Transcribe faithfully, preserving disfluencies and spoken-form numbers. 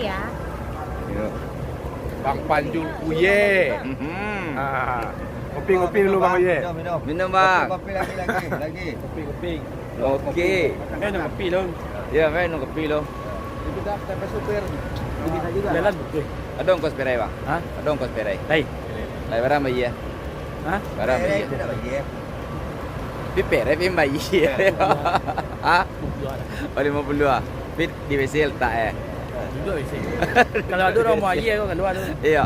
Ya. Yo. Bang Panjul Kuye. Mhm. Ah. Kopi-kopi dulu, Bang Kuye. Minum, minum. Minum, Bang. Kopi, kopi lagi, lagi, lagi. Kopi-kopi. Oke. Eh, nak kopi dong. Ya, minum kopi lo. Itu dah sampai supir. Ini saja dah. Jalan betul. Ado ongkos perai, Bang? Hah? Ado ongkos perai. Lai. Lai barang bayia. Hah? Barang Perai bayia. tidak bayar. Pi perai pi bayia. Hah? Oh, lima puluh ah. Pi di W C letak eh. Duduk W C. Kalau ada orang mau air, aku keluar tu. Iya.